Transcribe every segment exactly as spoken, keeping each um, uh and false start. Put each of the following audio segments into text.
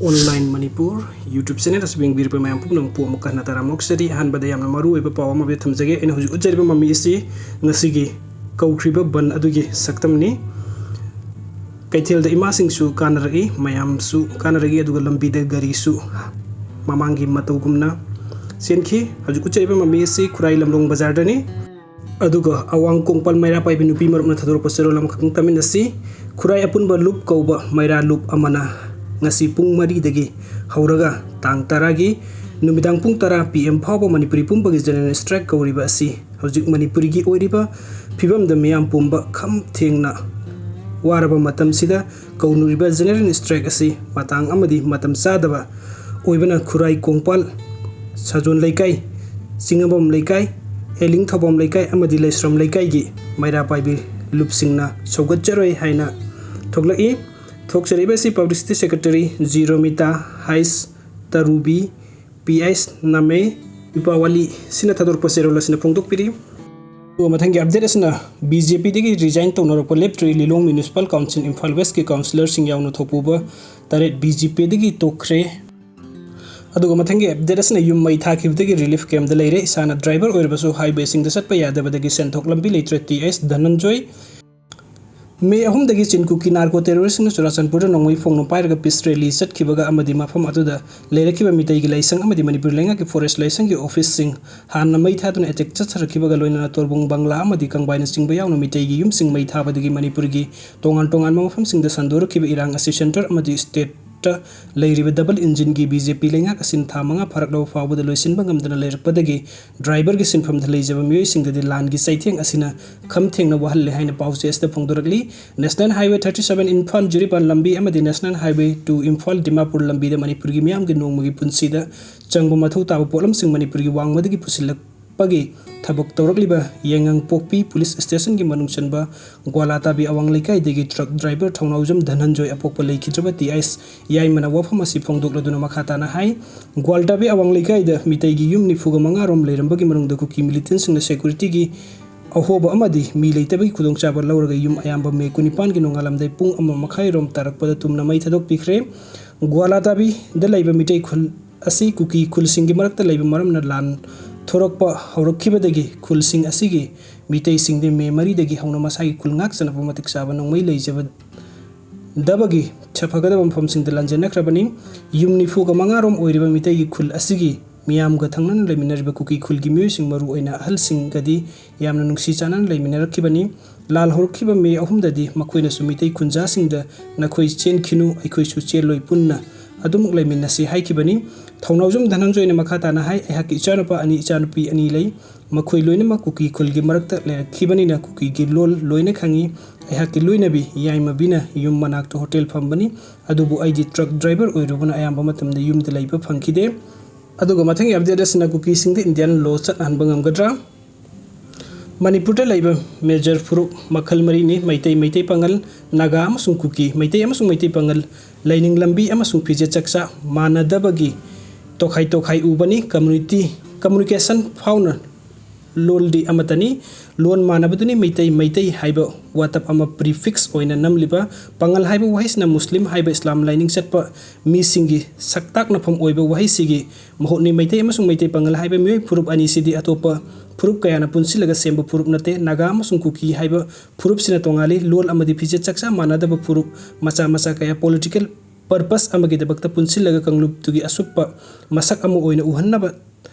Online Manipur YouTube channel ꯑꯁꯤ ꯌꯦꯡꯕꯤꯔꯤꯕ ꯃꯌꯥꯝ ꯄꯨꯝꯅꯃꯛꯄꯨ ꯑꯃꯨꯛꯀ ꯍꯟꯅ ꯇꯔꯥꯝꯅ ꯑꯣꯛꯆꯔꯤ꯫ ꯑꯍꯥꯟꯕꯗ ꯌꯥꯝꯅ ꯃꯔꯨ ꯑꯣꯏꯕ ꯄꯥꯎ ꯑꯃ ꯊꯝꯖꯒꯦ꯫ ꯑꯩꯅ ꯍꯧꯖꯤꯛ ꯎꯠꯆꯔꯤꯕ ꯃꯃꯤ ꯑꯁꯤ ꯉꯁꯤꯒꯤ ꯀꯧꯈ꯭ꯔꯤꯕ ꯕꯟ ꯑꯗꯨꯒꯤ ꯁꯛꯇꯝꯅꯤ꯫ ꯀꯩꯊꯦꯜꯗ ꯏꯃꯥꯁꯤꯡꯁꯨ ꯀꯥꯟꯅꯔꯛꯏ, ꯃꯌꯥꯝꯁꯨ ꯀꯥꯟꯅꯔꯛꯏ, ꯑꯗꯨꯒ ꯂꯝꯕꯤꯗ ꯒꯥꯔꯤꯁꯨ ꯃꯃꯥꯡꯒꯤ ꯃꯇꯧꯒꯨꯝꯅ ꯆꯦꯟꯈꯤ꯫ ꯍꯧꯖꯤꯛ ꯎꯠꯆꯔꯤꯕ ꯃꯃꯤ ꯑꯁꯤ ꯈꯨꯔꯥꯏ ꯂꯝꯂꯣꯡ ꯕꯖꯥꯔꯗꯅꯤ꯫ ꯑꯗꯨꯒ ꯑꯋꯥꯡ ꯀꯣꯡꯄꯥꯜ ꯃꯩꯔꯥ ꯄꯥꯏꯕꯤ ꯅꯨꯄꯤ ꯃꯔꯨꯞꯅ ꯊꯥꯗꯣꯔꯛꯄ ꯆꯦꯔꯣꯜ ꯑꯃꯈꯛꯇꯪ ꯇꯝꯃꯤꯟꯅꯁꯤ꯫ ꯈꯨꯔꯥꯏ ꯑꯄꯨꯟꯕ ꯂꯨꯞ ꯀꯧꯕ ꯃꯩꯔꯥ ꯂꯨꯞ ꯑꯃꯅ ꯉꯁꯤ ꯄꯨꯡ ꯃꯔꯤꯗꯒꯤ ꯍꯧꯔꯒ ꯇꯥꯡ ꯇꯔꯥꯒꯤ ꯅꯨꯃꯤꯗꯥꯡ ꯄꯨꯡ ꯇꯔꯥ P M ꯐꯥꯎꯕ ꯃꯅꯤꯄꯨꯔꯤ ꯄꯨꯝꯕꯒꯤ general strike ꯀꯧꯔꯤꯕ ꯑꯁꯤ ꯍꯧꯖꯤꯛ ꯃꯅꯤꯄꯨꯔꯒꯤ ꯑꯣꯏꯔꯤꯕ ꯐꯤꯕꯝꯗ ꯃꯤꯌꯥꯝ ꯄꯨꯝꯕ ꯈꯝ ꯊꯦꯡꯅ ꯋꯥꯔꯕ ꯃꯇꯝꯁꯤꯗ ꯀꯧꯅꯔꯤꯕ general strike ꯑꯁꯤ ꯃꯇꯥꯡ ꯑꯃꯗꯤ ꯃꯇꯝ ꯆꯥꯗꯕ ꯑꯣꯏꯕꯅ ꯈꯨꯔꯥꯏ ꯀꯣꯡꯄꯥꯜ, ꯁꯥꯖꯣꯟ ꯂꯩꯀꯥꯏ, ꯆꯤꯡꯉꯕꯝ ꯂꯩꯀꯥꯏ, ꯑꯦꯂꯤꯡ ꯊꯧꯕꯥꯝ ꯂꯩꯀꯥꯏ ꯑꯃꯗꯤ ꯂꯩꯁ꯭ꯔꯝ ꯂꯩꯀꯥꯏꯒꯤ ꯃꯩꯔꯥ ꯄꯥꯏꯕꯤ ꯂꯨꯞꯁꯤꯡꯅ ꯁꯧꯒꯠꯆꯔꯣꯏ ꯍꯥꯏꯅ ꯊꯣꯛꯂꯛꯏ꯫ ꯊꯣꯛꯆꯔꯤꯕ ꯑꯁꯤ Publicity Secretary ꯖꯤ ꯔꯣꯃꯤꯇꯥ, ꯍꯩꯁ ꯇꯔꯨꯕꯤ, ꯄꯤ ꯑꯩꯁ ꯅꯥꯃꯦ, ꯏꯄꯥꯋꯥꯂꯤ ꯁꯤꯅ ꯊꯥꯗꯣꯔꯛꯄ ꯆꯦꯔꯣꯜ ꯑꯁꯤꯅ ꯐꯣꯡꯗꯣꯛꯄꯤꯔꯤ꯫ ꯑꯗꯨꯒ ꯃꯊꯪꯒꯤ update ꯑꯁꯤꯅ BJP ꯗꯒꯤ resign ꯇꯧꯅꯔꯛꯄ ꯂꯦꯞꯇ꯭ꯔꯤ꯫ ꯂꯤꯂꯣꯡ Municipal Council ꯏꯝꯐꯥꯜ West ꯀꯤ councillor ꯁꯤꯡ ꯌꯥꯎꯅ ꯊꯧꯄꯨꯕ ꯇꯔꯦꯠ BJP ꯗꯒꯤ ꯇꯣꯛꯈ꯭ꯔꯦ꯫ ꯑꯗꯨꯒ ꯃꯊꯪꯒꯤ update ꯑꯁꯤꯅ ꯌꯨꯝ ꯃꯩ ꯊꯥꯈꯤꯕꯗꯒꯤ relief camp ꯗ ꯂꯩꯔꯦ꯫ ꯏꯁꯥꯅ driver ꯑꯣꯏꯔꯕꯁꯨ highway ꯁꯤꯡꯗ ꯆꯠꯄ ꯌꯥꯗꯕꯗꯒꯤ ꯁꯦꯟꯊꯣꯛ ꯂꯝꯕꯤ ꯂꯩꯇ꯭ꯔꯦ, ꯇꯤ ꯑꯩꯁ ꯙꯅꯟꯖꯣꯏ꯫ ꯃꯦ ꯑꯍꯨꯝꯗꯒꯤ ꯆꯤꯟꯀꯨꯀꯤ narco terrorist ꯁꯤꯡꯅ ꯆꯨꯔꯥꯆꯥꯟꯄꯨꯔꯗ ꯅꯣꯡꯃꯩ ꯐꯣꯡꯅ ꯄꯥꯏꯔꯒ peace rally ꯆꯠꯈꯤꯕꯒ ꯑꯃꯗꯤ ꯃꯐꯝ ꯑꯗꯨꯗ ꯂꯩꯔꯛꯈꯤꯕ ꯃꯤꯇꯩꯒꯤ ꯂꯥꯏꯁꯪ ꯑꯃꯗꯤ ꯃꯅꯤꯄꯨꯔ ꯂꯩꯉꯥꯛꯀꯤ forest ꯂꯥꯏꯁꯪꯒꯤ office ꯁꯤꯡ ꯍꯥꯟꯅ ꯃꯩ ꯊꯥꯗꯨꯅ attack ꯆꯠꯊꯔꯛꯈꯤꯕꯒ ꯂꯣꯏꯅꯅ ꯇꯣꯔꯕꯨꯡ ꯕꯪꯂꯥ ꯑꯃꯗꯤ ꯀꯪꯕꯥꯏꯅꯆꯤꯡꯕ ꯌꯥꯎꯅ ꯃꯤꯇꯩꯒꯤ ꯌꯨꯝꯁꯤꯡ ꯃꯩ ꯊꯥꯕꯗꯒꯤ ꯃꯅꯤꯄꯨꯔꯒꯤ ꯇꯣꯉꯥꯟ ꯇꯣꯉꯥꯟꯕ ꯃꯐꯝꯁꯤꯡꯗ ꯁꯟꯗꯣꯔꯛꯈꯤꯕ ꯏꯔꯥꯡ ꯑꯁꯤ centre ꯑꯃꯗꯤ state ꯇ ꯂꯩꯔꯤꯕ double engine ꯒꯤ BJP ꯂꯩꯉꯥꯛ ꯑꯁꯤꯅ ꯊꯥ ꯃꯉꯥ ꯐꯥꯔꯛꯂꯕ ꯐꯥꯎꯕꯗ ꯂꯣꯏꯁꯤꯟꯕ ꯉꯝꯗꯅ ꯂꯩꯔꯛꯄꯗꯒꯤ driver ꯒꯤ ꯁꯤꯟꯐꯝꯗ ꯂꯩꯖꯕ ꯃꯤꯑꯣꯏꯁꯤꯡꯗꯗꯤ ꯂꯥꯟꯒꯤ ꯆꯩꯊꯦꯡ ꯑꯁꯤꯅ ꯈꯝ ꯊꯦꯡꯅ ꯋꯥꯍꯜꯂꯦ ꯍꯥꯏꯅ ꯄꯥꯎ ꯆꯦ ꯑꯁꯤꯗ ꯐꯣꯡꯗꯣꯔꯛꯂꯤ꯫ National Highway thirty seven Imphal Jiribam ꯂꯝꯕꯤ ꯑꯃꯗꯤ National Highway two Imphal Dimapur ꯂꯝꯕꯤꯗ ꯃꯅꯤꯄꯨꯔꯒꯤ ꯃꯤꯌꯥꯝꯒꯤ ꯅꯣꯡꯃꯒꯤ ꯄꯨꯟꯁꯤꯗ ꯆꯪꯕ ꯃꯊꯧ ꯇꯥꯕ ꯄꯣꯠꯂꯝꯁꯤꯡ ꯃꯅꯤꯄꯨꯔꯒꯤ ꯋꯥꯡꯃꯗꯒꯤ ꯄꯨꯁꯤꯜꯂꯛ ꯄꯒꯤ ꯊꯕꯛ ꯇꯧꯔꯛꯂꯤꯕ ꯌꯥꯏꯉꯪꯄꯣꯛꯄꯤ police station ꯒꯤ ꯃꯅꯨꯡ ꯆꯟꯕ ꯒ꯭ꯋꯥꯂꯥꯇꯥꯕꯤ ꯑꯋꯥꯡ ꯂꯩꯀꯥꯏꯗꯒꯤ truck driver ꯊꯧꯅꯥꯎꯖꯝ ꯙꯅꯟꯖꯣꯏ ꯑꯄꯣꯛꯄ ꯂꯩꯈꯤꯗ꯭ꯔꯕ ꯇꯤ ꯑꯥꯏꯁ ꯌꯥꯏꯃꯅ ꯋꯥꯐꯝ ꯑꯁꯤ ꯐꯣꯡꯗꯣꯛꯂꯗꯨꯅ ꯃꯈꯥ ꯇꯥꯅ ꯍꯥꯏ, ꯒ꯭ꯋꯥꯂꯥꯇꯥꯕꯤ ꯑꯋꯥꯡ ꯂꯩꯀꯥꯏꯗ ꯃꯤꯇꯩꯒꯤ ꯌꯨꯝ ꯅꯤꯐꯨꯒ ꯃꯉꯥ ꯔꯣꯝ ꯂꯩꯔꯝꯕꯒꯤ ꯃꯅꯨꯡꯗ ꯀꯨꯀꯤ militant ꯁꯤꯡꯅ security ꯒꯤ ꯑꯍꯣꯕ ꯑꯃꯗꯤ ꯃꯤ ꯂꯩꯇꯕꯒꯤ ꯈꯨꯗꯣꯡꯆꯥꯕ ꯂꯧꯔꯒ ꯌꯨꯝ ꯑꯌꯥꯝꯕ ꯃꯦ ꯀꯨꯟꯅꯤꯄꯥꯟꯒꯤ ꯅꯣꯡꯉꯥꯜꯂꯝꯗꯥꯏ ꯄꯨꯡ ꯑꯃ ꯃꯈꯥꯏ ꯔꯣꯝ ꯇꯥꯔꯛꯄꯗ ꯇꯨꯝꯅ ꯃꯩ ꯊꯥꯗꯣꯛꯄꯤꯈ꯭ꯔꯦ꯫ ꯒ꯭ꯋꯥꯂꯥꯇꯥꯕꯤꯗ ꯂꯩꯕ ꯃꯤꯇꯩ ꯈꯨꯜ ꯑꯁꯤ ꯀꯨꯀꯤ ꯈꯨꯜꯁꯤꯡꯒꯤ ꯃꯔꯛꯇ ꯂꯩꯕ ꯃꯔꯝꯅ ꯂꯥꯟ ꯊꯣꯔꯛꯄ ꯍꯧꯔꯛꯈꯤꯕꯗꯒꯤ ꯈꯨꯜꯁꯤꯡ ꯑꯁꯤꯒꯤ ꯃꯤꯇꯩꯁꯤꯡꯗꯤ ꯃꯦ ꯃꯔꯤꯗꯒꯤ ꯍꯧꯅ ꯃꯁꯥꯒꯤ ꯈꯨꯜ ꯉꯥꯛꯆꯅꯕ ꯃꯇꯤꯛ ꯆꯥꯕ ꯅꯣꯡꯃꯩ ꯂꯩꯖꯕ ꯗꯕꯒꯤ ꯐꯒꯗꯕ ꯃꯐꯝꯁꯤꯡꯗ ꯂꯥꯟꯖꯦꯟꯅꯈ꯭ꯔꯕꯅꯤ꯫ ꯌꯨꯝ ꯅꯤꯐꯨꯒ ꯃꯉꯥꯔꯣꯝ ꯑꯣꯏꯔꯤꯕ ꯃꯤꯇꯩꯒꯤ ꯈꯨꯜ ꯑꯁꯤꯒꯤ ꯃꯤꯌꯥꯝꯒ ꯊꯪꯅꯅ ꯂꯩꯃꯤꯟꯅꯔꯤꯕ ꯀꯨꯀꯤ ꯈꯨꯜꯒꯤ ꯃꯤꯑꯣꯏꯁꯤꯡ, ꯃꯔꯨꯑꯣꯏꯅ ꯑꯍꯜꯁꯤꯡꯒꯗꯤ ꯌꯥꯝꯅ ꯅꯨꯡꯁꯤ ꯆꯥꯟꯅꯅ ꯂꯩꯃꯤꯟꯅꯔꯛꯈꯤꯕꯅꯤ꯫ ꯂꯥꯜ ꯍꯧꯔꯛꯈꯤꯕ ꯃꯦ ꯑꯍꯨꯝꯗꯗꯤ ꯃꯈꯣꯏꯅꯁꯨ ꯃꯤꯇꯩ ꯈꯨꯟꯖꯥꯁꯤꯡꯗ "ꯅꯈꯣꯏ ꯆꯦꯟꯈꯤꯅꯨ, ꯑꯩꯈꯣꯏꯁꯨ ꯆꯦꯜꯂꯣꯏ, ꯄꯨꯟꯅ ꯑꯗꯨꯃꯛ ꯂꯩꯃꯤꯟꯅꯁꯤ" ꯍꯥꯏꯈꯤꯕꯅꯤ꯫ ꯊꯧꯅꯥꯎꯖꯝ ꯙꯅꯟꯖꯣꯏꯅ ꯃꯈꯥ ꯇꯥꯅ ꯍꯥꯏ, "ꯑꯩꯍꯥꯛꯀꯤ ꯏꯆꯥꯅꯨꯄꯥ ꯑꯅꯤ, ꯏꯆꯥꯅꯨꯄꯤ ꯑꯅꯤ ꯂꯩ꯫ ꯃꯈꯣꯏ ꯂꯣꯏꯅꯃꯛ ꯀꯨꯀꯤ ꯈꯨꯜꯒꯤ ꯃꯔꯛꯇ ꯂꯩꯔꯛꯈꯤꯕꯅꯤꯅ ꯀꯨꯀꯤꯒꯤ ꯂꯣꯜ ꯂꯣꯏꯅ ꯈꯪꯏ꯫ ꯑꯩꯍꯥꯛꯀꯤ ꯂꯣꯏꯅꯕꯤ ꯌꯥꯏꯃꯕꯤꯅ ꯌꯨꯝ ꯃꯅꯥꯛꯇ ꯍꯣꯇꯦꯜ ꯐꯝꯕꯅꯤ, ꯑꯗꯨꯕꯨ ꯑꯩꯗꯤ ꯇ꯭ꯔꯛ ꯗ꯭ꯔꯥꯏꯚꯔ ꯑꯣꯏꯔꯨꯕꯅ ꯑꯌꯥꯝꯕ ꯃꯇꯝꯗ ꯌꯨꯝꯗ ꯂꯩꯕ ꯐꯪꯈꯤꯗꯦ"꯫ ꯑꯗꯨꯒ ꯃꯊꯪꯒꯤ ꯑꯞꯗꯦꯠ ꯑꯁꯤꯅ ꯀꯨꯀꯤꯁꯤꯡꯗ ꯏꯟꯗꯤꯌꯥꯟ ꯂꯣ ꯆꯠꯅꯍꯟꯕ ꯉꯝꯒꯗ꯭ꯔꯥ? ꯃꯅꯤꯄꯨꯔꯗ ꯂꯩꯕ ꯃꯦꯖꯔ ꯐꯨꯔꯨꯞ ꯃꯈꯜ ꯃꯔꯤꯅꯤ: ꯃꯩꯇꯩ, ꯃꯩꯇꯩ ꯄꯥꯉꯜ, ꯅꯥꯒꯥ ꯑꯃꯁꯨꯡ ꯀꯨꯀꯤ꯫ ꯃꯩꯇꯩ ꯑꯃꯁꯨꯡ ꯃꯩꯇꯩ ꯄꯥꯉꯜ ꯂꯥꯏꯅꯤꯡ ꯂꯝꯕꯤ ꯑꯃꯁꯨꯡ ꯐꯤꯖꯦꯠ ꯆꯛꯆꯥ ꯃꯥꯟꯅꯗꯕꯒꯤ ꯇꯣꯈꯥꯏ ꯇꯣꯈꯥꯏ ꯎꯕꯅꯤ꯫ ꯀꯝꯃ꯭ꯌꯨꯅꯤꯇꯤ, ꯀꯝꯃ꯭ꯌꯨꯅꯤꯀꯦꯁꯟ ꯐꯥꯎꯅ ꯂꯣꯜꯗꯤ ꯑꯃꯠꯇꯅꯤ꯫ ꯂꯣꯟ ꯃꯥꯟꯅꯕꯗꯨꯅꯤ ꯃꯩꯇꯩ, ꯃꯩꯇꯩ ꯍꯥꯏꯕ ꯋꯥꯇꯞ ꯑꯃ ꯄ꯭ꯔꯤꯐꯤꯛꯁ ꯑꯣꯏꯅ ꯅꯝꯂꯤꯕ꯫ ꯄꯥꯉꯜ ꯍꯥꯏꯕ ꯋꯥꯍꯩꯁꯤꯅ ꯃꯨꯁꯂꯤꯝ ꯍꯥꯏꯕ ꯏꯁꯂꯥꯝ ꯂꯥꯏꯅꯤꯡ ꯆꯠꯄ ꯃꯤꯁꯤꯡꯒꯤ ꯁꯛꯇꯥꯛꯅꯐꯝ ꯑꯣꯏꯕ ꯋꯥꯍꯩꯁꯤꯒꯤ ꯃꯍꯨꯠꯅꯤ꯫ ꯃꯩꯇꯩ ꯑꯃꯁꯨꯡ ꯃꯩꯇꯩ ꯄꯥꯉꯜ ꯍꯥꯏꯕ ꯃꯤꯑꯣꯏ ꯐꯨꯔꯨꯞ ꯑꯅꯤꯁꯤꯗꯤ ꯑꯇꯣꯞꯄ ꯐꯨꯔꯨꯞ ꯀꯌꯥꯅ ꯄꯨꯟꯁꯤꯜꯂꯒ ꯁꯦꯝꯕ ꯐꯨꯔꯨꯞ ꯅꯠꯇꯦ꯫ ꯅꯥꯒꯥ ꯑꯃꯁꯨꯡ ꯀꯨꯀꯤ ꯍꯥꯏꯕ ꯐꯨꯔꯨꯞꯁꯤꯅ ꯇꯣꯉꯥꯜꯂꯤ꯫ ꯂꯣꯜ ꯑꯃꯗꯤ ꯐꯤꯖꯦꯠ ꯆꯛꯆꯥ ꯃꯥꯟꯅꯗꯕ ꯐꯨꯔꯨꯞ ꯃꯆꯥ ꯃꯆꯥ ꯀꯌꯥ ꯄꯣꯂꯤꯇꯤꯀꯦꯜ ꯄꯔꯄꯁ ꯑꯃꯒꯤꯗꯃꯛꯇ ꯄꯨꯟꯁꯤꯜꯂꯒ ꯀꯥꯡꯂꯨꯞꯇꯨꯒꯤ ꯑꯁꯨꯞꯄ ꯃꯁꯛ ꯑꯃ ꯑꯣꯏꯅ ꯎꯍꯟꯅꯕ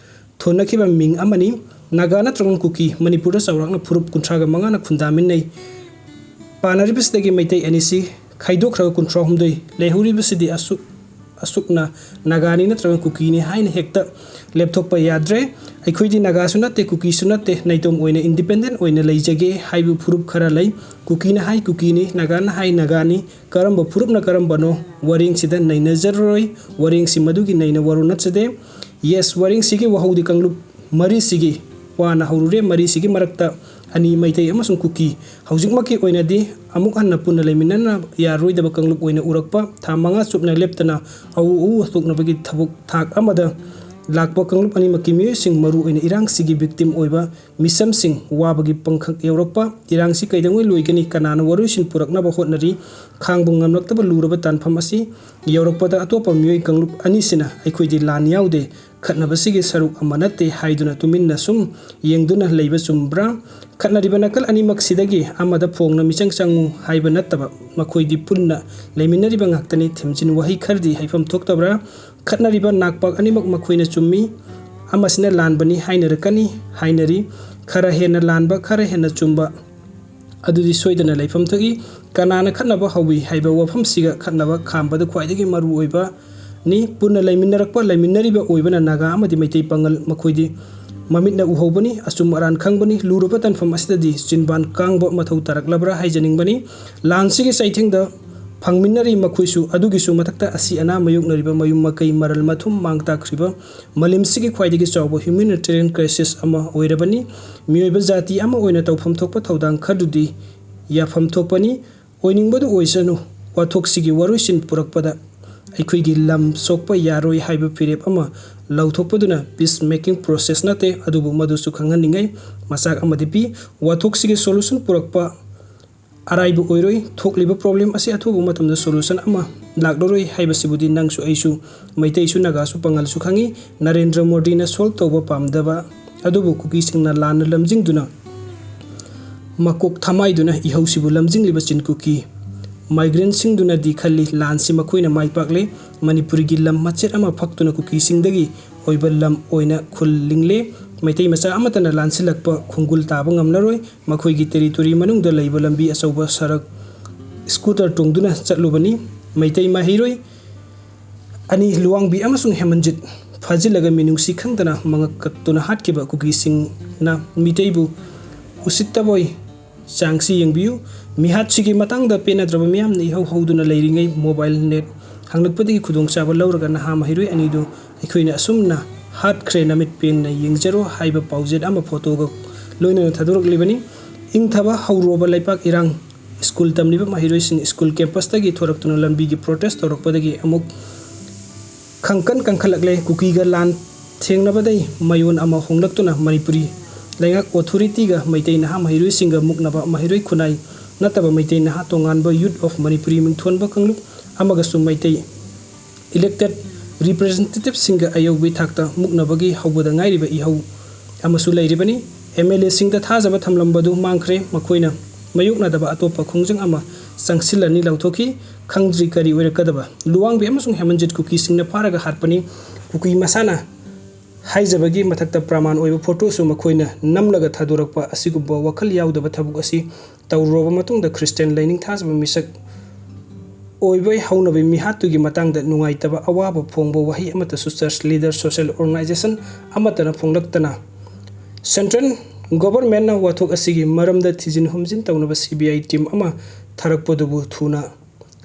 ꯊꯣꯟꯅꯈꯤꯕ ꯃꯤꯡ ꯑꯃꯅꯤ꯫ ꯅꯥꯒꯥ ꯅꯠꯇ꯭ꯔꯒ ꯀꯨꯀꯤ ꯃꯅꯤꯄꯨꯔꯗ ꯆꯥꯎꯔꯥꯛꯅ ꯐꯨꯔꯨꯞ ꯀꯨꯟꯊ꯭ꯔꯥꯒ ꯃꯉꯥꯅ ꯈꯨꯟꯗꯥꯃꯤꯟꯅꯩ꯫ ꯄꯥꯅꯔꯤꯕꯁꯤꯗꯒꯤ ꯃꯩꯇꯩ ꯑꯅꯤꯁꯤ ꯈꯥꯏꯗꯣꯛꯈ꯭ꯔꯒ ꯀꯨꯟꯊ꯭ꯔꯥꯍꯨꯝꯗꯣꯏ ꯂꯩꯍꯧꯔꯤꯕꯁꯤꯗꯤ ꯑꯁꯨꯛ, ꯑꯁꯨꯛꯅ ꯅꯥꯒꯥꯅꯤ ꯅꯠꯇ꯭ꯔꯒ ꯀꯨꯀꯤꯅꯤ ꯍꯥꯏꯅ ꯍꯦꯛꯇ ꯂꯦꯞꯊꯣꯛꯄ ꯌꯥꯗ꯭ꯔꯦ꯫ "ꯑꯩꯈꯣꯏꯗꯤ ꯅꯥꯒꯥꯁꯨ ꯅꯠꯇꯦ, ꯀꯨꯀꯤꯁꯨ ꯅꯠꯇꯦ, ꯅꯥꯏꯇꯣꯝ ꯑꯣꯏꯅ ꯏꯟꯗꯤꯄꯦꯟꯗꯦꯟ ꯑꯣꯏꯅ ꯂꯩꯖꯒꯦ" ꯍꯥꯏꯕ ꯐꯨꯔꯨꯞ ꯈꯔ ꯂꯩ꯫ ꯀꯨꯀꯤꯅ ꯍꯥꯏ ꯀꯨꯀꯤꯅꯤ, ꯅꯥꯒꯥꯅ ꯍꯥꯏ ꯅꯥꯒꯥꯅꯤ꯫ ꯀꯔꯝꯕ ꯐꯨꯔꯨꯞꯅ ꯀꯔꯝꯕꯅꯣ ꯋꯥꯔꯦꯡꯁꯤꯗ ꯅꯩꯅꯖꯔꯔꯣꯏ꯫ ꯋꯥꯔꯦꯡꯁꯤ ꯃꯗꯨꯒꯤ ꯅꯩꯅ ꯋꯥꯔꯣꯜ ꯅꯠꯆꯗꯦ꯫ ꯌꯦꯁ, ꯋꯥꯔꯦꯡꯁꯤꯒꯤ ꯋꯥꯍꯧꯗꯤ ꯀꯥꯡꯂꯨꯞ ꯃꯔꯤꯁꯤꯒꯤ ꯋꯥꯅ ꯍꯧꯔꯨꯔꯦ꯫ ꯃꯔꯤꯁꯤꯒꯤ ꯃꯔꯛꯇ ꯑꯅꯤ, ꯃꯩꯇꯩ ꯑꯃꯁꯨꯡ ꯀꯨꯀꯤ, ꯍꯧꯖꯤꯛꯃꯛꯀꯤ ꯑꯣꯏꯅꯗꯤ ꯑꯃꯨꯛ ꯍꯟꯅ ꯄꯨꯟꯅ ꯂꯩꯃꯤꯟꯅꯅ ꯌꯥꯔꯣꯏꯗꯕ ꯀꯥꯡꯂꯨꯞ ꯑꯣꯏꯅ ꯎꯔꯛꯄ꯫ ꯊꯥ ꯃꯉꯥ ꯆꯨꯞꯅ ꯂꯦꯞꯇꯅ ꯑꯎ ꯑꯎ ꯍꯥꯠꯇꯣꯛꯅꯕꯒꯤ ꯊꯕꯛ ꯊꯥꯛ ꯑꯃꯗ ꯂꯥꯛꯄ ꯀꯥꯡꯂꯨꯞ ꯑꯅꯤꯃꯛꯀꯤ ꯃꯤꯑꯣꯏꯁꯤꯡ, ꯃꯔꯨꯑꯣꯏꯅ ꯏꯔꯥꯡꯁꯤꯒꯤ victim ꯑꯣꯏꯕ ꯃꯤꯆꯝꯁꯤꯡ, ꯋꯥꯕꯒꯤ ꯄꯣꯛꯈꯛ ꯌꯧꯔꯛꯄ, ꯏꯔꯥꯡꯁꯤ ꯀꯩꯗꯧꯉꯩ ꯂꯣꯏꯒꯅꯤ, ꯀꯅꯥꯅ ꯋꯥꯔꯣꯏꯁꯤꯟ ꯄꯨꯔꯛꯅꯕ ꯍꯣꯠꯅꯔꯤ, ꯈꯥꯡꯕ ꯉꯝꯂꯛꯇꯕ ꯂꯨꯔꯕ ꯇꯥꯟꯐꯝ ꯑꯁꯤ ꯌꯧꯔꯛꯄꯗ ꯑꯇꯣꯞꯄ ꯃꯤꯑꯣꯏ ꯀꯥꯡꯂꯨꯞ ꯑꯅꯤꯁꯤꯅ ꯑꯩꯈꯣꯏꯗꯤ ꯂꯥꯟ ꯌꯥꯎꯗꯦ, ꯈꯠꯅꯕꯁꯤꯒꯤ ꯁꯔꯨꯛ ꯑꯃ ꯅꯠꯇꯦ ꯍꯥꯏꯗꯨꯅ ꯇꯨꯃꯤꯟꯅ ꯁꯨꯝ ꯌꯦꯡꯗꯨꯅ ꯂꯩꯕ ꯆꯨꯝꯕ꯭ꯔꯥ? ꯈꯠꯅꯔꯤꯕ ꯅꯥꯀꯜ ꯑꯅꯤꯃꯛꯁꯤꯗꯒꯤ ꯑꯃꯗ ꯐꯣꯡꯅ ꯃꯤꯆꯪ ꯆꯪꯉꯨ ꯍꯥꯏꯕ ꯅꯠꯇꯕ, ꯃꯈꯣꯏꯗꯤ ꯄꯨꯟꯅ ꯂꯩꯃꯤꯟꯅꯔꯤꯕ ꯉꯥꯛꯇꯅꯤ꯫ ꯊꯦꯝꯖꯤꯟ ꯋꯥꯍꯩ ꯈꯔꯗꯤ ꯍꯥꯏꯐꯝ ꯊꯣꯛꯇꯕ꯭ꯔꯥ? ꯈꯠꯅꯔꯤꯕ ꯅꯥꯛꯄꯥꯛ ꯑꯅꯤꯃꯛ ꯃꯈꯣꯏꯅ ꯆꯨꯝꯃꯤ, ꯑꯃꯁꯤꯅ ꯂꯥꯟꯕꯅꯤ ꯍꯥꯏꯅꯔꯛꯀꯅꯤ ꯍꯥꯏꯅꯔꯤ꯫ ꯈꯔ ꯍꯦꯟꯅ ꯂꯥꯟꯕ, ꯈꯔ ꯍꯦꯟꯅ ꯆꯨꯝꯕ ꯑꯗꯨꯗꯤ ꯁꯣꯏꯗꯅ ꯂꯩꯐꯝ ꯊꯣꯛꯏ꯫ ꯀꯅꯥꯅ ꯈꯠꯅꯕ ꯍꯧꯏ ꯍꯥꯏꯕ ꯋꯥꯐꯝꯁꯤꯒ ꯈꯠꯅꯕ ꯈꯥꯝꯕꯗ ꯈ꯭ꯋꯥꯏꯗꯒꯤ ꯃꯔꯨ ꯑꯣꯏꯕꯅꯤ꯫ ꯄꯨꯟꯅ ꯂꯩꯃꯤꯟꯅꯔꯛꯄ, ꯂꯩꯃꯤꯟꯅꯔꯤꯕ ꯑꯣꯏꯕꯅ ꯅꯥꯒꯥ ꯑꯃꯗꯤ ꯃꯩꯇꯩ ꯄꯥꯉꯜ ꯃꯈꯣꯏꯗꯤ ꯃꯃꯤꯠꯅ ꯎꯍꯧꯕꯅꯤ, ꯑꯆꯨꯝ ꯑꯔꯥꯟ ꯈꯪꯕꯅꯤ꯫ ꯂꯨꯔꯕ ꯇꯥꯟꯐꯝ ꯑꯁꯤꯗꯗꯤ ꯆꯤꯟꯕꯥꯟ ꯀꯥꯡꯕ ꯃꯊꯧ ꯇꯥꯔꯛꯂꯕ꯭ꯔꯥ ꯍꯥꯏꯖꯅꯤꯡꯕꯅꯤ꯫ ꯂꯥꯟꯁꯤꯒꯤ ꯆꯩꯊꯦꯡꯗ ꯐꯪꯃꯤꯟꯅꯔꯤ ꯃꯈꯣꯏꯁꯨ꯫ ꯑꯗꯨꯒꯤꯁꯨ ꯃꯊꯛꯇ ꯑꯁꯤ ꯑꯅꯥ ꯃꯥꯌꯣꯛꯅꯔꯤꯕ ꯃꯌꯨꯝ ꯃꯀꯩ ꯃꯔꯜ ꯃꯊꯨꯝ ꯃꯥꯡ ꯇꯥꯛꯈ꯭ꯔꯤꯕ ꯃꯥꯂꯦꯝꯁꯤꯒꯤ ꯈ꯭ꯋꯥꯏꯗꯒꯤ ꯆꯥꯎꯕ humanitarian crisis ꯑꯃ ꯑꯣꯏꯔꯕꯅꯤ꯫ ꯃꯤꯑꯣꯏꯕ ꯖꯥꯇꯤ ꯑꯃ ꯑꯣꯏꯅ ꯇꯧꯐꯝ ꯊꯣꯛꯄ ꯊꯧꯗꯥꯡ ꯈꯔꯗꯨꯗꯤ ꯌꯥꯐꯝ ꯊꯣꯛꯄꯅꯤ꯫ ꯑꯣꯏꯅꯤꯡꯕꯗꯨ ꯑꯣꯏꯁꯅꯨ, ꯋꯥꯊꯣꯛꯁꯤꯒꯤ ꯋꯥꯔꯣꯏꯁꯤꯟ ꯄꯨꯔꯛꯄꯗ ꯑꯩꯈꯣꯏꯒꯤ ꯂꯝ ꯁꯣꯛꯄ ꯌꯥꯔꯣꯏ ꯍꯥꯏꯕ ꯐꯤꯔꯦꯞ ꯑꯃ ꯂꯧꯊꯣꯛꯄꯗꯨꯅ peace making process ꯅꯠꯇꯦ꯫ ꯑꯗꯨꯕꯨ ꯃꯗꯨꯁꯨ ꯈꯪꯍꯟꯅꯤꯡꯉꯤ꯫ ꯃꯆꯥꯛ ꯑꯃꯗꯤ ꯄꯤ꯫ ꯋꯥꯊꯣꯛꯁꯤꯒꯤ solution ꯄꯨꯔꯛꯄ ꯑꯔꯥꯏꯕ ꯑꯣꯏꯔꯣꯏ꯫ ꯊꯣꯛꯂꯤꯕ problem ꯑꯁꯤ ꯑꯊꯨꯕ ꯃꯇꯝꯗ solution ꯑꯃ ꯂꯥꯛꯂꯔꯣꯏ ꯍꯥꯏꯕꯁꯤꯕꯨꯗꯤ ꯅꯪꯁꯨ ꯑꯩꯁꯨ, ꯃꯩꯇꯩꯁꯨ ꯅꯥꯒꯥꯁꯨ ꯄꯥꯉꯜꯁꯨ ꯈꯪꯏ꯫ ꯅꯔꯦꯟꯗ꯭ꯔ ꯃꯣꯗꯤꯅ solve ꯇꯧꯕ ꯄꯥꯝꯗꯕ ꯑꯗꯨꯕꯨ ꯀꯨꯀꯤꯁꯤꯡꯅ ꯂꯥꯟꯅ ꯂꯝꯖꯤꯡꯗꯨꯅ ꯃꯀꯣꯛ ꯊꯃꯥꯏꯗꯨꯅ ꯏꯍꯧꯁꯤꯕꯨ ꯂꯝꯖꯤꯡꯂꯤꯕ ꯆꯤꯟ ꯀꯨꯀꯤ migrantꯁꯤꯡꯗꯨꯅꯗꯤ ꯈꯜꯂꯤ ꯂꯥꯟꯁꯤ ꯃꯈꯣꯏꯅ ꯃꯥꯏ ꯄꯥꯛꯂꯦ꯫ ꯃꯅꯤꯄꯨꯔꯒꯤ ꯂꯝ ꯃꯆꯦꯠ ꯑꯃ ꯐꯛꯇꯨꯅ ꯀꯨꯀꯤꯁꯤꯡꯗꯒꯤ ꯑꯣꯏꯕ ꯂꯝ ꯑꯣꯏꯅ ꯈꯨꯜ ꯂꯤꯡꯂꯦ꯫ ꯃꯩꯇꯩ ꯃꯆꯥ ꯑꯃꯠꯇꯅ ꯂꯥꯟꯁꯤꯜꯂꯛꯄ ꯈꯣꯡꯒꯨꯜ ꯇꯥꯕ ꯉꯝꯂꯔꯣꯏ꯫ ꯃꯈꯣꯏꯒꯤ territory ꯃꯅꯨꯡꯗ ꯂꯩꯕ ꯂꯝꯕꯤ ꯑꯆꯧꯕ ꯁꯔꯛ scooter ꯇꯣꯡꯗꯨꯅ ꯆꯠꯂꯨꯕꯅꯤ꯫ ꯃꯩꯇꯩ ꯃꯍꯩꯔꯣꯏ ꯑꯅꯤ ꯂꯨꯋꯥꯡꯕꯤ ꯑꯃꯁꯨꯡ ꯍꯦꯃꯟꯖꯤꯠ ꯐꯥꯖꯤꯜꯂꯒ ꯃꯤꯅꯨꯡꯁꯤ ꯈꯪꯗꯅ ꯃꯉꯛ ꯀꯛꯇꯨꯅ ꯍꯥꯠꯈꯤꯕ ꯀꯨꯀꯤꯁꯤꯡꯅ ꯃꯤꯇꯩꯕꯨ ꯎꯁꯤꯠꯇꯕꯣꯏ ꯆꯥꯡꯁꯤ ꯌꯦꯡꯕꯤꯌꯨ꯫ ꯃꯤꯍꯥꯠꯁꯤꯒꯤ ꯃꯇꯥꯡꯗ ꯄꯦꯟꯅꯗ꯭ꯔꯕ ꯃꯤꯌꯥꯝꯅ ꯏꯍꯧ ꯍꯧꯗꯨꯅ ꯂꯩꯔꯤꯉꯩ mobile net ꯍꯥꯡꯂꯛꯄꯗꯒꯤ ꯈꯨꯗꯣꯡꯆꯥꯕ ꯂꯧꯔꯒ ꯅꯍꯥ ꯃꯍꯩꯔꯣꯏ ꯑꯅꯤꯗꯨ ꯑꯩꯈꯣꯏꯅ ꯑꯁꯨꯝꯅ ꯍꯥꯠꯈ꯭ꯔꯦ, ꯅꯃꯤꯠ ꯄꯦꯟꯅ ꯌꯦꯡꯖꯔꯣ ꯍꯥꯏꯕ ꯄꯥꯎꯖꯦꯜ ꯑꯃ photoꯒ ꯂꯣꯏꯅꯅ ꯊꯥꯗꯣꯔꯛꯂꯤꯕꯅꯤ꯫ ꯏꯪꯊꯕ ꯍꯧꯔꯨꯔꯕ ꯂꯩꯄꯥꯛ ꯏꯔꯥꯡ, school ꯇꯝꯂꯤꯕ ꯃꯍꯩꯔꯣꯏꯁꯤꯡ school campusꯇꯒꯤ ꯊꯣꯔꯛꯇꯨꯅ ꯂꯝꯕꯤꯒꯤ protest ꯇꯧꯔꯛꯄꯗꯒꯤ ꯑꯃꯨꯛ ꯈꯪꯀꯟ ꯀꯟꯈꯠꯂꯛꯂꯦ꯫ ꯀꯨꯀꯤꯒ ꯂꯥꯟ ꯊꯦꯡꯅꯕꯗꯩ ꯃꯌꯣꯟ ꯑꯃ ꯍꯣꯡꯂꯛꯇꯨꯅ ꯃꯅꯤꯄꯨꯔꯤ ꯂꯩꯉꯥꯛ ꯑꯣꯊꯣꯔꯤꯇꯤꯒ ꯃꯩꯇꯩ ꯅꯍꯥ ꯃꯍꯩꯔꯣꯏꯁꯤꯡꯒ ꯃꯨꯛꯅꯕ, ꯃꯍꯩꯔꯣꯏ ꯈꯨꯟꯅꯥꯏ ꯅꯠꯇꯕ ꯃꯩꯇꯩ ꯅꯍꯥ ꯇꯣꯉꯥꯟꯕ ꯌꯨꯠ ꯑꯣꯐ ꯃꯅꯤꯄꯨꯔꯤ ꯃꯤꯡꯊꯣꯟꯕ ꯀꯥꯡꯂꯨꯞ ꯑꯃꯒꯁꯨ ꯃꯩꯇꯩ ꯏꯂꯦꯛꯇꯦꯠ ꯔꯤꯄ꯭ꯔꯖꯦꯟꯇꯦꯇꯤꯚꯁꯤꯡꯒ ꯑꯌꯧꯕꯒꯤ ꯊꯥꯛꯇ ꯃꯨꯛꯅꯕꯒꯤ ꯍꯧꯕꯗ ꯉꯥꯏꯔꯤꯕ ꯏꯍꯧ ꯑꯃꯁꯨ ꯂꯩꯔꯤꯕꯅꯤ꯫ ꯑꯦꯝ ꯑꯦꯜ ꯑꯦꯁꯤꯡꯗ ꯊꯥꯖꯕ ꯊꯝꯂꯝꯕꯗꯨ ꯃꯥꯡꯈ꯭ꯔꯦ꯫ ꯃꯈꯣꯏꯅ ꯃꯥꯌꯣꯛꯅꯗꯕ ꯑꯇꯣꯞꯄ ꯈꯣꯡꯖꯪ ꯑꯃ ꯆꯪꯁꯤꯜꯂꯅꯤ ꯂꯥꯎꯊꯣꯛꯈꯤ꯫ ꯈꯪꯗ꯭ꯔꯤ ꯀꯔꯤ ꯑꯣꯏꯔꯛꯀꯗꯕ꯫ ꯂꯨꯋꯥꯡꯕꯤ ꯑꯃꯁꯨꯡ ꯍꯦꯃꯟꯖꯤꯠ ꯀꯨꯀꯤꯁꯤꯡꯅ ꯐꯥꯔꯒ ꯍꯥꯠꯄꯅꯤ꯫ ꯀꯨꯀꯤ ꯃꯁꯥꯅ ꯍꯥꯏꯖꯕꯒꯤ ꯃꯊꯛꯇ ꯄ꯭ꯔꯃꯥꯟ ꯑꯣꯏꯕ ꯐꯣꯇꯣꯁꯨ ꯃꯈꯣꯏꯅ ꯅꯝꯂꯒ ꯊꯥꯗꯣꯔꯛꯄ ꯑꯁꯤꯒꯨꯝꯕ ꯋꯥꯈꯜ ꯌꯥꯎꯗꯕ ꯊꯕꯛ ꯑꯁꯤ ꯇꯧꯔꯨꯔꯕ ꯃꯇꯨꯡꯗ ꯈ꯭ꯔꯤꯁꯇꯤꯌꯥꯟ ꯂꯥꯏꯅꯤꯡ ꯊꯥꯖꯕ ꯃꯤꯁꯛ ꯑꯣꯏꯕ ꯍꯧꯅꯕꯤ ꯃꯤꯍꯥꯠꯇꯨꯒꯤ ꯃꯇꯥꯡꯗ ꯅꯨꯡꯉꯥꯏꯇꯕ ꯑꯋꯥꯕ ꯐꯣꯡꯕ ꯋꯥꯍꯩ ꯑꯃꯠꯇꯁꯨ ꯆꯔꯆ ꯂꯤꯗꯔ, ꯁꯣꯁꯤꯌꯦꯜ ꯑꯣꯔꯒꯅꯥꯏꯖꯦꯁꯟ ꯑꯃꯠꯇꯅ ꯐꯣꯡꯂꯛꯇꯅ ꯁꯦꯟꯇ꯭ꯔꯦꯜ ꯒꯣꯚꯔꯟꯃꯦꯟꯠꯅ ꯋꯥꯊꯣꯛ ꯑꯁꯤꯒꯤ ꯃꯔꯝꯗ ꯊꯤꯖꯤꯟ ꯍꯨꯝꯖꯤꯟ ꯇꯧꯅꯕ ꯁꯤ ꯕꯤ ꯑꯥꯏ ꯇꯤꯝ ꯑꯃ ꯊꯥꯔꯛꯄꯗꯨꯕꯨ ꯊꯨꯅ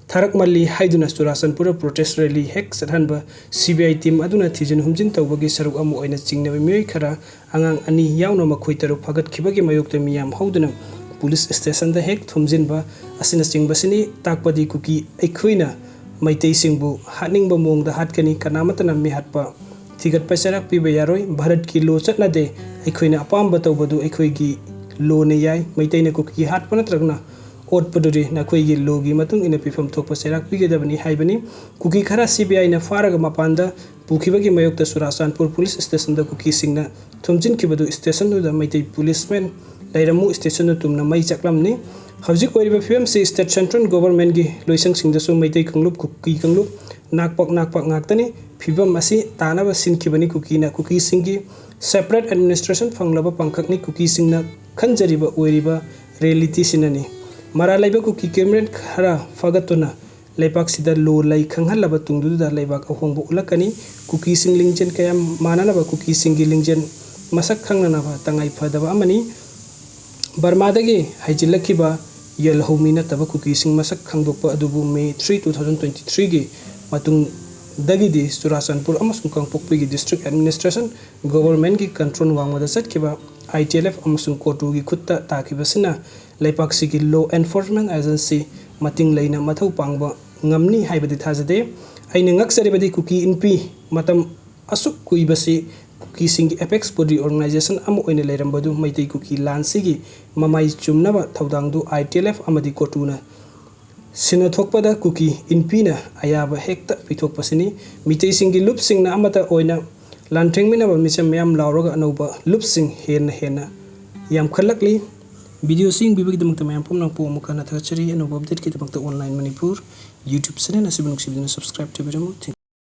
ꯊꯥꯔꯛꯃꯜꯂꯤ ꯍꯥꯏꯗꯨꯅ ꯆꯨꯔꯥꯆꯥꯟꯄꯨꯔꯗ ꯄ꯭ꯔꯣꯇꯦꯁ ꯔꯦꯂꯤ ꯍꯦꯛ ꯆꯠꯍꯟꯕ ꯁꯤ ꯕꯤ ꯑꯥꯏ ꯇꯤꯝ ꯑꯗꯨꯅ ꯊꯤꯖꯤꯟ ꯍꯨꯝꯖꯤꯟ ꯇꯧꯕꯒꯤ ꯁꯔꯨꯛ ꯑꯃ ꯑꯣꯏꯅ ꯆꯤꯡꯅꯕ ꯃꯤꯑꯣꯏ ꯈꯔ, ꯑꯉꯥꯡ ꯑꯅꯤ ꯌꯥꯎꯅ ꯃꯈꯣꯏ ꯇꯔꯨꯛ ꯐꯥꯒꯠꯈꯤꯕꯒꯤ ꯃꯥꯌꯣꯛꯇ ꯃꯤꯌꯥꯝ ꯍꯧꯗꯨꯅ ꯄꯨꯂꯤꯁ ꯁ꯭ꯇꯦꯁꯟꯗ ꯍꯦꯛ ꯊꯣꯝꯖꯤꯟꯕ ꯑꯁꯤꯅꯆꯤꯡꯕꯁꯤꯅꯤ꯫ ꯇꯥꯛꯄꯗꯤ ꯀꯨꯀꯤ ꯑꯩꯈꯣꯏꯅ ꯃꯩꯇꯩꯁꯤꯡꯕꯨ ꯍꯥꯠꯅꯤꯡꯕ ꯃꯑꯣꯡꯗ ꯍꯥꯠꯀꯅꯤ, ꯀꯅꯥꯃꯠꯇꯅ ꯃꯤꯍꯥꯠꯄ ꯊꯤꯒꯠꯄ ꯆꯩꯔꯥꯛ ꯄꯤꯕ ꯌꯥꯔꯣꯏ꯫ ꯚꯥꯔꯠꯀꯤ ꯂꯣ ꯆꯠꯅꯗꯦ, ꯑꯩꯈꯣꯏꯅ ꯑꯄꯥꯝꯕ ꯇꯧꯕꯗꯨ ꯑꯩꯈꯣꯏꯒꯤ ꯂꯣꯅ ꯌꯥꯏ꯫ ꯃꯩꯇꯩꯅ ꯀꯨꯀꯤ ꯍꯥꯠꯄ ꯅꯠꯇ꯭ꯔꯒꯅ ꯑꯣꯠꯄꯗꯨꯗꯤ ꯅꯈꯣꯏꯒꯤ ꯂꯣꯒꯤ ꯃꯇꯨꯡ ꯏꯟꯅ ꯄꯤꯐꯝ ꯊꯣꯛꯄ ꯆꯩꯔꯥꯛ ꯄꯤꯒꯗꯕꯅꯤ ꯍꯥꯏꯕꯅꯤ꯫ ꯀꯨꯀꯤ ꯈꯔ ꯁꯤ ꯕꯤ ꯑꯥꯏꯅ ꯐꯥꯔꯒ ꯃꯄꯥꯟꯗ ꯄꯨꯈꯤꯕꯒꯤ ꯃꯥꯌꯣꯛꯇ ꯆꯨꯔꯥꯆꯥꯟꯄꯨꯔ ꯄꯨꯂꯤꯁ ꯁ꯭ꯇꯦꯁꯟꯗ ꯀꯨꯀꯤꯁꯤꯡꯅ ꯊꯣꯝꯖꯤꯟꯈꯤꯕꯗꯨ ꯁ꯭ꯇꯦꯁꯟꯗꯨꯗ ꯃꯩꯇꯩ ꯄꯨꯂꯤꯁꯃꯦꯟ ꯂꯩꯔꯝꯃꯨ, ꯁ꯭ꯇꯦꯁꯟꯗꯨ ꯇꯨꯝꯅ ꯃꯩ ꯆꯥꯛꯂꯝꯅꯤ꯫ ꯍꯧꯖꯤꯛ ꯑꯣꯏꯔꯤꯕ ꯐꯤꯕꯝꯁꯤ ꯁ꯭ꯇꯦꯠ ꯁꯦꯟꯇ꯭ꯔꯦꯜ ꯒꯣꯚꯔꯟꯃꯦꯟꯠꯀꯤ ꯂꯣꯏꯁꯪꯁꯤꯡꯗꯁꯨ ꯃꯩꯇꯩ ꯀꯥꯡꯂꯨꯞ, ꯀꯨꯀꯤ ꯀꯥꯡꯂꯨꯞ ꯅꯥꯛꯄꯛ ꯅꯥꯛꯄꯛ ꯉꯥꯛꯇꯅꯤ꯫ ꯐꯤꯕꯝ ꯑꯁꯤ ꯇꯥꯅꯕ ꯁꯤꯟꯈꯤꯕꯅꯤ꯫ ꯀꯨꯀꯤꯅ ꯀꯨꯀꯤꯁꯤꯡꯒꯤ ꯁꯦꯄꯔꯦꯠ ꯑꯦꯗꯃꯤꯅꯤꯁꯇ꯭ꯔꯦꯁꯟ ꯐꯪꯂꯕ ꯄꯥꯡꯈꯛꯅꯤ꯫ ꯀꯨꯀꯤꯁꯤꯡꯅ ꯈꯟꯖꯔꯤꯕ ꯑꯣꯏꯔꯤꯕ ꯔꯤꯌꯦꯂꯤꯇꯤꯁꯤꯅꯅꯤ꯫ ꯃꯔꯥꯜ ꯂꯩꯕ ꯀꯨꯀꯤ ꯀꯦꯃꯔꯦꯟ ꯈꯔ ꯐꯥꯒꯠꯇꯨꯅ ꯂꯩꯕꯥꯛꯁꯤꯗ ꯂꯣ ꯂꯩ ꯈꯪꯍꯜꯂꯕ ꯇꯨꯡꯗꯨꯗ ꯂꯩꯕꯥꯛ ꯑꯍꯣꯡꯕ ꯎꯠꯂꯛꯀꯅꯤ꯫ ꯀꯨꯀꯤꯁꯤꯡ ꯂꯤꯡꯖꯦꯜ ꯀꯌꯥ ꯃꯥꯟꯅꯅꯕ ꯀꯨꯀꯤꯁꯤꯡꯒꯤ ꯂꯤꯡꯖꯦꯜ ꯃꯁꯛ ꯈꯪꯅꯅꯕ ꯇꯉꯥꯏ ꯐꯗꯕ ꯑꯃꯅꯤ꯫ ꯕꯔꯃꯥꯗꯒꯤ ꯍꯩꯖꯤꯜꯂꯛꯈꯤꯕ ꯌꯦꯜꯍꯧꯃꯤ ꯅꯠꯇꯕ ꯀꯨꯀꯤꯁꯤꯡ ꯃꯁꯛ ꯈꯪꯗꯣꯛꯄ ꯑꯗꯨꯕꯨ ꯃꯦ three, two thousand twenty threeꯒꯤ ꯃꯇꯨꯡꯗꯒꯤꯗꯤ Churachandpur ꯑꯃꯁꯨꯡ ꯀꯥꯡꯄꯣꯛꯄꯤꯒꯤ ꯗꯤꯁꯇ꯭ꯔꯤꯛ ꯑꯦꯗꯃꯤꯅꯤꯁꯇ꯭ꯔꯦꯁꯟ ꯒꯣꯚꯔꯟꯃꯦꯟꯠꯀꯤ ꯀꯟꯇ꯭ꯔꯣꯜ ꯋꯥꯡꯃꯗ ꯆꯠꯈꯤꯕ ꯑꯥꯏ ꯇꯤ ꯑꯦꯜ ꯑꯦꯐ ꯑꯃꯁꯨꯡ ꯀꯣꯇꯨꯒꯤ ꯈꯨꯠꯇ ꯇꯥꯈꯤꯕꯁꯤꯅ ꯂꯩꯄꯥꯛꯁꯤꯒꯤ ꯂꯣ ꯑꯦꯟꯐꯣꯔꯁꯃꯦꯟꯠ ꯑꯦꯖꯦꯟꯁꯤ ꯃꯇꯤꯡ ꯂꯩꯅ ꯃꯊꯧ ꯄꯥꯡꯕ ꯉꯝꯅꯤ ꯍꯥꯏꯕꯗꯤ ꯊꯥꯖꯗꯦ꯫ ꯑꯩꯅ ꯉꯛꯆꯔꯤꯕꯗꯤ ꯀꯨꯀꯤ ꯏꯟꯄꯤ ꯃꯇꯝ ꯑꯁꯨꯛ ꯀꯨꯏꯕꯁꯤ ꯀꯨꯀꯤꯁꯤꯡꯒꯤ apex body organization ꯑꯃ ꯑꯣꯏꯅ ꯂꯩꯔꯝꯕꯗꯨ ꯃꯩꯇꯩ ꯀꯨꯀꯤ ꯂꯥꯟꯁꯤꯒꯤ ꯃꯃꯥꯏ ꯆꯨꯝꯅꯕ ꯊꯧꯗꯥꯡꯗꯨ I T L F ꯑꯃꯗꯤ COTUꯅ ꯁꯤꯟꯅꯊꯣꯛꯄꯗ ꯀꯨꯀꯤ ꯏꯟꯄꯤꯅ ꯑꯌꯥꯕ ꯍꯦꯛꯇ ꯄꯤꯊꯣꯛꯄꯁꯤꯅꯤ꯫ ꯃꯤꯇꯩꯁꯤꯡꯒꯤ ꯂꯨꯞꯁꯤꯡꯅ ꯑꯃꯠꯇ ꯑꯣꯏꯅ ꯂꯥꯟꯊꯦꯡꯃꯤꯟꯅꯕ ꯃꯤꯆꯝ ꯃꯌꯥꯝ ꯂꯥꯎꯔꯒ ꯑꯅꯧꯕ ꯂꯨꯞꯁꯤꯡ ꯍꯦꯟꯅ ꯍꯦꯟꯅ ꯌꯥꯝꯈꯠꯂꯛꯂꯤ꯫ Videoꯁꯤ ꯌꯦꯡꯕꯤꯕꯒꯤꯗꯃꯛꯇ ꯃꯌꯥꯝ ꯄꯨꯝꯅꯃꯛꯄꯨ ꯑꯃꯨꯛ ꯍꯟꯅ ꯊꯥꯒꯠꯆꯔꯤ꯫ ꯑꯅꯧꯕ updateꯀꯤꯗꯃꯛꯇ Online Manipur YouTube channel ꯑꯁꯤꯕꯨ ꯅꯨꯡꯁꯤꯕꯤꯗꯨꯅ subscribe ꯇꯧꯕꯤꯔꯝꯃꯨ꯫ Thank you꯫